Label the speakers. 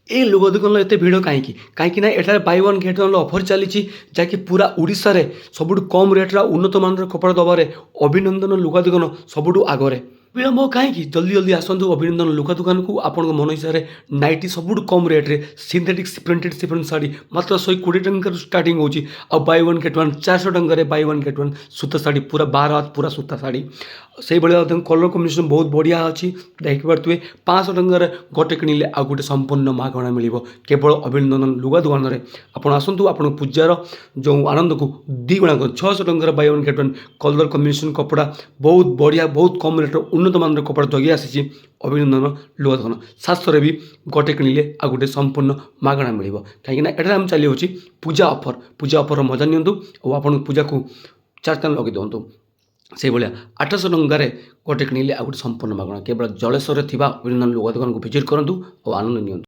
Speaker 1: ଏଇ ଲୁଗା ଦୋକାନରେ ଏତେ ଭିଡ଼ କାହିଁକି? କାହିଁକି ନା ଏଠାରେ buy one get one offer ଚାଲିଛି, ଯାହାକି ପୁରା ଓଡ଼ିଶାରେ ସବୁଠୁ କମ୍ ରେଟ୍ର ଉନ୍ନତ ମାନର କପଡ଼ା ଦେବାରେ ଅଭିନନ୍ଦନ ଲୁଗା ଦୋକାନ ସବୁଠୁ ଆଗରେ। ବିଳମ୍ବ କାହିଁକି? ଜଲ୍ଦି ଜଲ୍ଦି ଆସନ୍ତୁ ଅଭିନନ୍ଦନ ଲୁଗା ଦୋକାନକୁ। ଆପଣଙ୍କ ମନ ହିସାବରେ ନାଇଟି ସବୁଠୁ କମ୍ ରେଟ୍ରେ, ସିନ୍ଥେଟିକ୍ସ ପ୍ରିଣ୍ଟେଡ୍ ସିଫନ୍ ଶାଢ଼ୀ ମାତ୍ର 120 ଟଙ୍କାରୁ ଷ୍ଟାର୍ଟିଂ ହେଉଛି। ଆଉ ବାଇ ୱାନ୍ ଗେଟ୍ ୱାନ୍ 400 ଟଙ୍କାରେ ବାଇ ୱାନ୍ ଗେଟ୍ ୱାନ୍ ସୂତା ଶାଢ଼ୀ, ପୁରା 12 ହାତ ପୁରା ସୂତା ଶାଢ଼ୀ। ସେଇଭଳିଆ ମଧ୍ୟ କଲର୍ କମ୍ବିନେସନ୍ ବହୁତ ବଢ଼ିଆ ଅଛି, ଦେଖିପାରୁଥିବେ। 500 ଟଙ୍କାରେ ଗୋଟେ କିଣିଲେ ଆଉ ଗୋଟେ ସମ୍ପୂର୍ଣ୍ଣ ମାଗଣା ମିଳିବ କେବଳ ଅଭିନନ୍ଦନ ଲୁଗା ଦୋକାନରେ। ଆପଣ ଆସନ୍ତୁ, ଆପଣଙ୍କ ପୂଜାର ଯେଉଁ ଆନନ୍ଦକୁ ଦ୍ୱିଗୁଣା କରନ୍ତୁ। 600 ଟଙ୍କାରେ buy one get one colour combination କପଡ଼ା, ବହୁତ ବଢ଼ିଆ, ବହୁତ କମ୍ ରେଟ୍ର ଉନ୍ନତ ମାନର କପଡ଼ା ଜଗି ଆସିଛି ଅଭିନନ୍ଦନ ଲୁଗା ଦୋକାନ। 700ରେ ବି ଗୋଟେ କିଣିଲେ ଆଉ ଗୋଟେ ସମ୍ପୂର୍ଣ୍ଣ ମାଗଣା ମିଳିବ, କାହିଁକିନା ଏଠାରେ ଆମେ ଚାଲିହେଉଛି ପୂଜା ଅଫର୍। ପୂଜା ଅଫର୍ର ମଜା ନିଅନ୍ତୁ ଆଉ ଆପଣଙ୍କ ପୂଜାକୁ ଚାରି ଚାନ୍ଦ ଲଗେଇ ଦିଅନ୍ତୁ। ସେଇଭଳିଆ 800 ଟଙ୍କାରେ ଗୋଟେ କିଣିଲେ ଆଉ ଗୋଟେ ସମ୍ପୂର୍ଣ୍ଣ ମାଗଣା। କେବଳ ଜଳେଶ୍ୱରରେ ଥିବା ଅଭିନନ୍ଦନ ଲୁଗା ଦୋକାନକୁ ଭିଜିଟ୍ କରନ୍ତୁ ଆଉ ଆନନ୍ଦ ନିଅନ୍ତୁ।